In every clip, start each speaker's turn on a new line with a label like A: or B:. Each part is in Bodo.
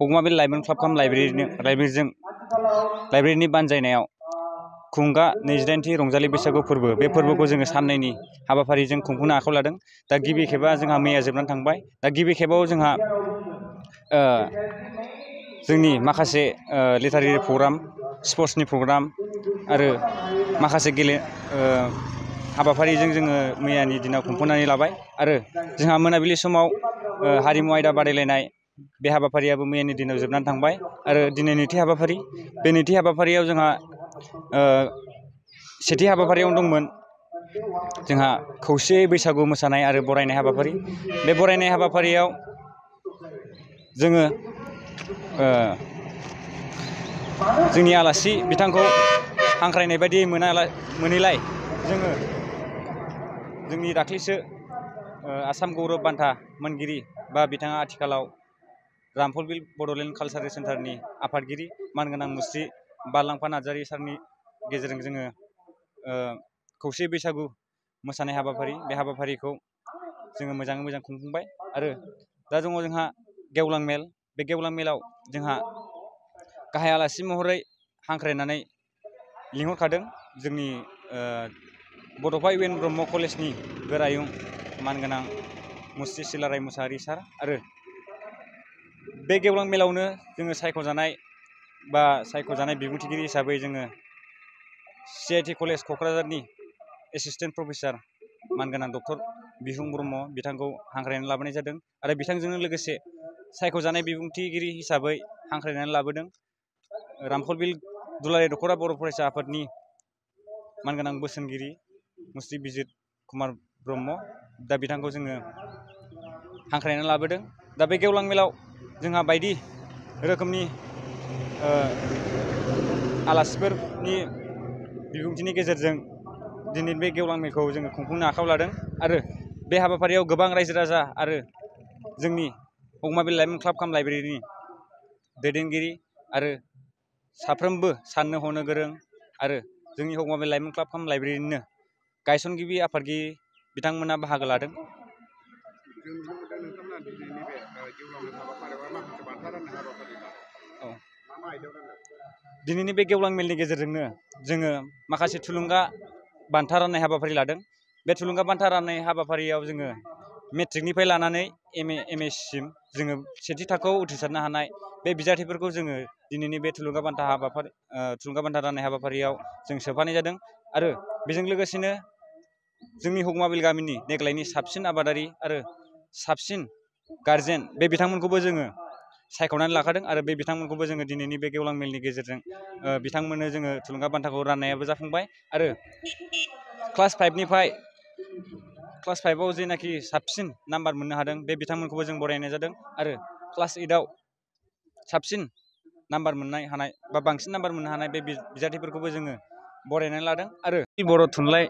A: हगमाबिल लाइमोन क्लाब काम लाइब्रेरिनि बानजायनायाव खुंगा 22थि रंजालि बैसागु फोरबो बे फोरबोखौ जोङो साननैनि हाबाफारिजों खुंफुंनो आखायाव लादों। दा गिबि खेबा जोंहा मैया जोबनानै थांबाय। दा गिबि खेबाव जोंहा जोंनि माखासे लिटारेरि प्रग्राम, स्पर्ट्सनि प्रग्राम आरो माखासे हाबाफारिजों जोङो मैयानि दिनाव खुंफुंनानै लाबाय। आरो जोंहा मोनाबिलि समाव हारिमु आयदा बादायलायनाय बे हाबाफारियाबो मैयानि दिनाव जोबनानै थांबाय। आरो दिनै नैथि हाबाफारि, बे नैथि हाबाफारियाव जोंहा सेथि हाबाफारियाव दंमोन जोंहा खौसेयै बैसागु मोसानाय आरो बरायनाय हाबाफारि। बे बरायनाय हाबाफारियाव जोङो जोंनि आलासि बिथांखौ हांख्रायनाय बायदि मोनैलाय जोङो जोंनि दाख्लैसो आसाम गौरब बान्था मोनगिरि बा बिथाङा आथिखालाव रामफलबिल बड'लेण्ड कालसारेल सेन्टारनि आफादगिरि मानगोनां मुस्रि बारलांफा नार्जारि सारनि गेजेरजों जोङो खौसे बैसागु मोसानाय हाबाफारि, बे हाबाफारिखौ जोङो मोजाङै मोजां खुंफुंबाय। आरो दा दङ जोंहा गेवलां मेल। बे गेवलां मेलाव जोंहा गाहाय आलासि महरै हांख्रायनानै लिंहरखादों जोंनि बड'फा इउ एन ब्रह्म कलेजनि गोरायुं मानगोनां मुस्रि सिलाराय मुसाहारि सार। आरो बे गेवलां मेलावनो जोङो सायख'जानाय बिबुंथिगिरि हिसाबै जोङो CIT कलेज क'क्राझारनि एसिस्टेन्ट प्रफेसार मानगोनां डक्टर बिहुं ब्रह्म बिथांखौ हांख्रायनानै लाबोनाय जादों। आरो बिथांजोंनो लोगोसे सायख'जानाय बिबुंथिगिरि हिसाबै हांख्रायनानै लाबोदों रामफलबिल दुलाराय दख'रा बर' फरायसा आफादनि मानगोनां बोसोनगिरि मुस्रि बिजित कुमार ब्रह्म। दा बिथांखौ जोङो हांख्रायनानै लाबोदों। दा बे गेवलां मेलाव जोंहा बायदि रोखोमनि आलासिफोरनि बिबुंथिनि गेजेरजों दिनै बे गेवलां मेलखौ जोङो खुंफुंनो आखायाव लादों। आरो बे हाबाफारियाव गोबां रायजो राजा आरो जोंनि हगमाबिल लाइमोन क्लाब काम लाइब्रेरिनि दैदेनगिरि आरो साफ्रोमबो साननो हनो गोरों आरो जोंनि हगमाबिल लाइमोन क्लाब काम लाइब्रेरिनिनो गायसनगिरि आफादगिरि बिथांमोना बाहागो लादों। दिनैनि बे गेवलां मेलनि गेजेरजोंनो जोङो माखासे थुलुंगा बान्था राननाय हाबाफारि लादों। बे थुलुंगा बान्था राननाय हाबाफारियाव जोङो मेट्रिकनिफ्राय लानानै MA सिम जोङो सेथि थाखोआव उथ्रिसारनो हानाय बे बिजाथिफोरखौ जोङो दिनैनि बे थुलुंगा बान्था राननाय हाबाफारियाव जों सोफानाय जादों। आरो बेजों लोगोसेनो जोंनि हगमाबिल गामिनि देग्लायनि साबसिन आबादारि आरो साबसिन गारजेन बे बिथांमोनखौबो जोङो सायख'नानै लाखादों। आरो बे बिथांमोनखौबो जोङो दिनैनि बे गेवलां मेलनि गेजेरजों बिथांमोननो जोङो थुलुंगा बान्थाखौ राननायाबो जाफुंबाय। आरो क्लास 5आव जेनाखि साबसिन नाम्बार मोननो हादों बे बिथांमोनखौबो जों बरायनाय जादों। आरो क्लास 8आव साबसिन नाम्बार मोननो हानाय बा बांसिन नाम्बार मोननो हानाय बे बिजाथिफोरखौबो जोङो बरायनानै लादों। आरो बर' थुनलाइ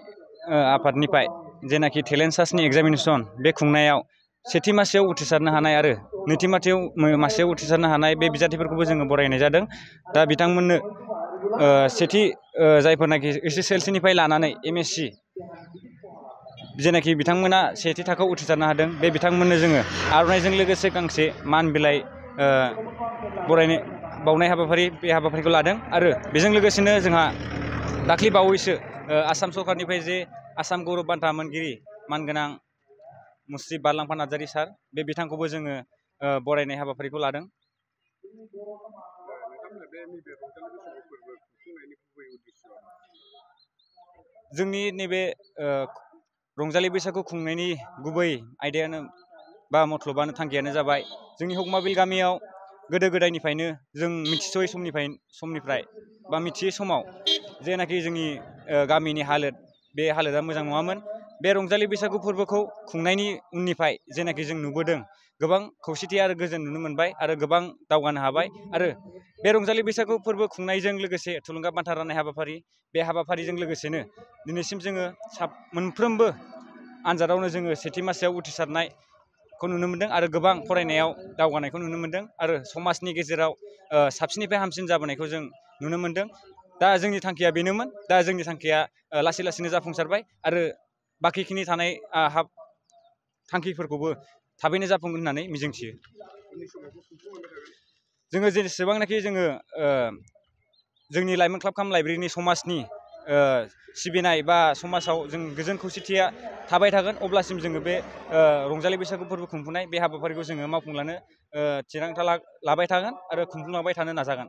A: आफादनिफ्राय जेनाखि टेलेन्ट सार्चनि एग्जामिनेसन बे खुंनायाव सेथि मासियाव उथ्रिसारनो हानाय आरो नैथि मासियाव उथ्रिसारनो हानाय बे बिजाथिफोरखौबो जोङो बरायनाय जादों। दा बिथांमोननो जायफोरनाखि SSLCनिफ्राय लानानै MSc जेनाखि बिथांमोना सेथि थाखोआव उथ्रिसारनो हादों बे बिथांमोननो जोङो आर'नाइजों लोगोसे गांसे मान बिलाइ बावनाय हाबाफारि बे हाबाफारिखौ लादों। आरो बेजों लोगोसेनो जोंहा दाख्लै बावैसो आसाम सरकारनिफ्राय जे आसाम गौरब बान्था मोनगिरि मानगोनां मुस्रि बारलांफा नार्जारि सार बे बिथांखौबो जोङो बरायनाय हाबाफारिखौ लादों। जोंनि नैबे रंजालि बैसागु खुंनायनि गुबै आयदायानो बा मतलबानो थांखियानो जाबाय जोंनि हगमाबिल गामियाव गोदो गोदायनिफ्रायनो जों मिथिस'यै समनिफ्राय बा मिथियै समाव जेनाखि जोंनि गामिनि हालोद बे हालोदा मोजां नङामोन। बे रंजालि बैसागु फोरबोखौ खुंनायनि उननिफ्राय जेनाखि जों नुबोदों गोबां खौसेथि आरो गोजोन नुनो मोनबाय आरो गोबां दावगानो हाबाय। आरो बे रंजालि बैसागु फोरबो खुंनायजों लोगोसे थुलुंगा बान्था राननाय हाबाफारि बे हाबाफारिजों लोगोसेनो दिनैसिम जोङो मोनफ्रोमबो आनजादावनो जोङो सेथि मासियाव उथ्रिसारनायखौ नुनो मोनदों आरो गोबां फरायनायाव दावगानायखौ नुनो मोनदों आरो समाजनि गेजेराव साबसिननिफ्राय हामसिन जाबोनायखौ जों नुनो मोनदों। दा जोंनि थांखिया बेनोमोन। दा जोंनि थांखिया लासै लासैनो जाफुंसारबाय आरो बाखिखिनि थानाय थांखिफोरखौबो थाबैनो जाफुंगोन होननानै मिजिंथियो। जोङो जेसेबांनाखि जोङो जोंनि लाइमोन क्लाब काम लाइब्रेरिनि समाजनि सिबिनाय बा समाजाव जों गोजोन खौसेथिया थाबाय थागोन अब्लासिम जोङो बे रंजालि बैसागु फोरबो खुंफुंनाय बे हाबाफारिखौ जोङो मावफुंलांनो थिरांथा लाबाय थागोन आरो खुंफुंलांबाय थानो नाजागोन।